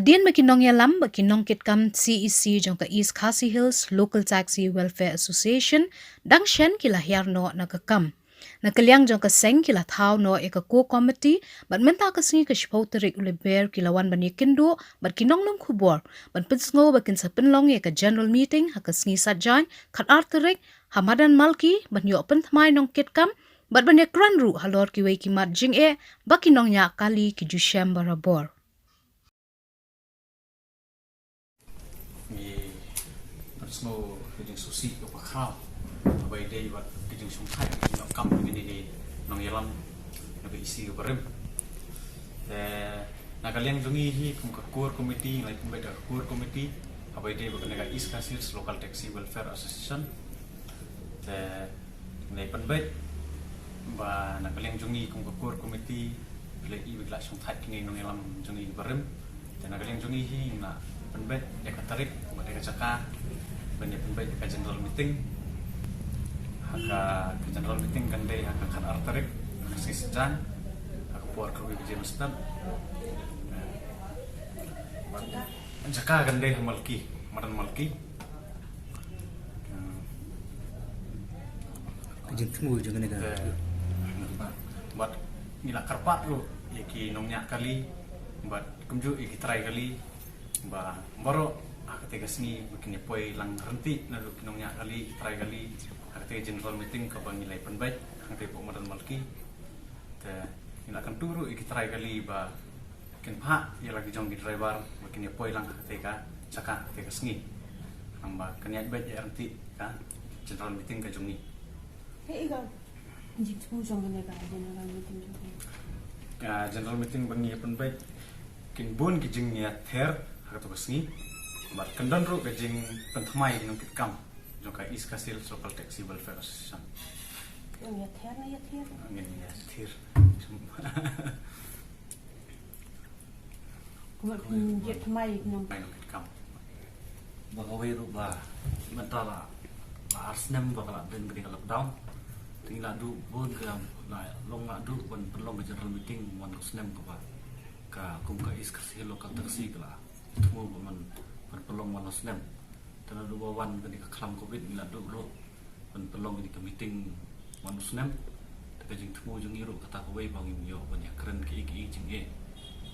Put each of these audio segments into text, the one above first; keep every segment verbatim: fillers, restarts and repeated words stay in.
Hadien ba ki nongïalam bad ki nongkitkam C E C jong ka East Khasi Hills Local Taxi Welfare Association dang shen ki la hiar noh na ka kam. Na ka liang jong ka seng ki la thaw noh ïa ka core committee bad mynta ka sngi ka shiphew tarik u Lber ki la wan ban ïakynduh bad ki nonglum khubor ban pynsngew ba kin sa pynlong ïa ka general meeting ha ka sngi Saitjaiñ khatar tarik ha madan Malki ban ïoh pynthymmai nongkitkam bad ban ïakren ruh halor kiwei ki mat jingeh ba ki nongñiah kali ki ju shem barabor. Ngi pynsngew ka jingsngewsih ka bakhraw kaba ïadei bad ka jingshongthait ka jingïoh kam kine ki nongïalam na ka E C kaba rim. Te na ka liang jong ngi hi kum ka core committee, ngi la pynbeit da ka core committee kaba ïadei bad kane ka East Khasi Hills Local Taxi Welfare Association. Te ngi la pynbeit ba na ka liang jong ngi kum ka core committee, ngi la i ba ki la shongthait kine ki nongïalam jong ngi barim. Te na ka liang jong ngi hi ngi la pynbeit ïa ka tarik bad ïa ka jaka ban ïa pynbeit ïa ka general meeting. Ha ka, ka general meeting kan dei ha ka khatar tarik ha ka sngi Saitjaiñ ha ka por khatwei baje mynstep. Jaka kan dei ha Malki, madan Malki. Ka jingthmu jong kane ka. Te, bad ngi la kyrpad ruh ïa ki nongñiah kali bad kumjuh ïa ki trai kali ba baroh ha katei ka sngi ba kin ïa poi lang ryntih naduh ki nongñiah kali, ki trai kali ha katei ka general meeting kaba ngi la pynbeit hangtei hapoh madan Malki. Te ngi la kyntu ruh ïa ki trai kali ba kin phah ïa la ki jong ki driver ba kin ïa poi lang ha katei ka jaka ha katei ka sngi. Namar ba kan ïaid beit ïaid ryntih ka general meeting ka jong ngi. Hei, i ka jingthmu jong kane ka general meeting jong ngi. Ka general meeting ba ngi ïa pynbeit kin bun ki jingïather ha kato ka sngi bad kan don ruh ka jingpynthymmai ki nongkitkam jong ka East Khasi Hills Local Taxi Welfare Association. Ïather ne ïather? Ngin ïather. Kumba phin ïathymmai ki nong. Ba kawei ruh ba mynta la, la ar snem ba ka la don kane ka lockdown. Te ngi la duh bun ka, la long la duh ban pynlong ka general meeting man ka snem kaba ka kum ka East Khasi Hills Local Taxi ka la thmu ba man ban pynlong man la snem. Te naduh ba wan kane ka khlam covid ngi la duh ruh ban pynlong kane ka meeting man u snem. Te ka jingthmu jong ngi ruh kata kawei ba ngim ïoh ban ïakren kiei kiei jingeh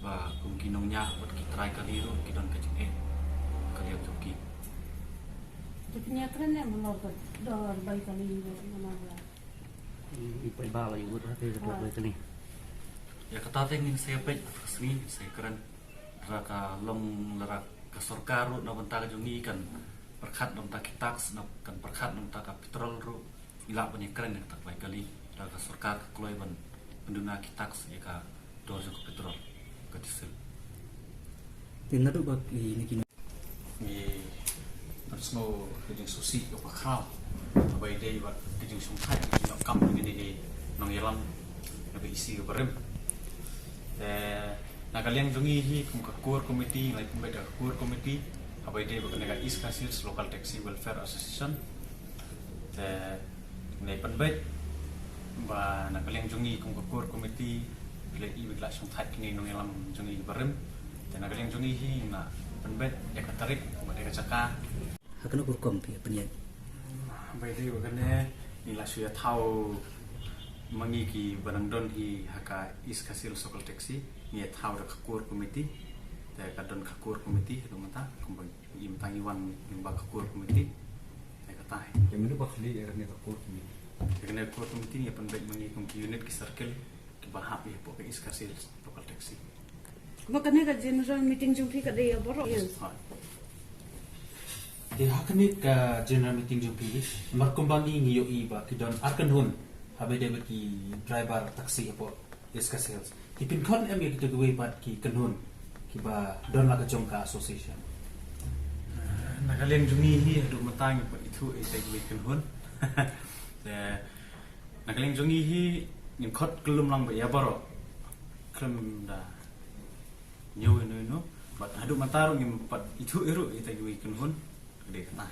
ba kum ki nongñiah bad ki trai kali ruh ki don ka jingeh ka liang jong ki. Te phin ïakren ne halor ka dor bai kali ruh namar ba i pai ba la i wut ha te ka dor bai kali. Ïa kata te ngin sa ïa peit ha ka sngi ngin sa ïakren. Lada ka long, lada ka sorkar ruh na bynta ka jong ngi kan pyrkhat na bynta ki tax, na kan pyrkhat na bynta ka petrol ruh, ngi lah ban ïakren ïa kata ka bai kali. Lada ka sorkar ka kloi ban pynduna ki tax ïa ka dor jong ka petrol, ka diesel. Te naduh ba kine ki Ngi pynsngew ka jingsngewsih ka bakhraw kaba ïadei bad ka jingshongthait ka jingïoh kam kine ki nongïalam na ka E C kaba rim. Te na ka liang jong ngi hi kum ka core committee, ngi la pynbeit da ka core committee kaba ïadei bad kane ka East Khasi Hills Local Taxi Welfare Association. Te ngi la pynbeit ba na ka liang jong ngi kum ka core committee, ngi la i ba ki la shongthait kine ki nongïalam jong ngi barim. Te na ka liang jong ngi hi ngi la pynbeit ïa ka tarik bad ïa ka jaka. Ha kano ka rukom phi pynïaid? Ba ïadei bad kane ngi la shu ïa thaw ma ngi kiba nang don hi ha ka East Khasi Hills Local Taxi, ngi ïa thaw da ka core committee. Te ka don ka core committee haduh mynta kumba i mynta ngi wan lyngba ka core committee. Te kata hi. Te mano ba khlieh ïa kane ka core committee? Ïa kane ka core committee ngi ïa pynbeit ma ngi kum ki unit, ki circle kiba hap ïa hapoh ka East Khasi Hills Local Taxi. Ba kane ka general meeting jong phi ka dei ïa baroh? Yes. Hooid. Te ha kane ka general meeting jong phi, namar kumba ngi ngi ïohi ba ki don ar kynhun haba ïadei bad ki driver taxi hapoh East Khasi Hills. Te phin khot em ïa kita kiwei pat ki kynhun kiba don la ka jong ka association? Na ka liang jong ngi hi haduh mynta ngim pat ithuh ïa kita kiwei kynhun. Te na ka liang jong ngi hi ngin khot kyllum lang beit ïa baroh. Khlem da ñiew ïano ïano. Bad haduh mynta ruh ngim pat ithuh ïa ruh ïa kita kiwei kynhun. Ka dei kata.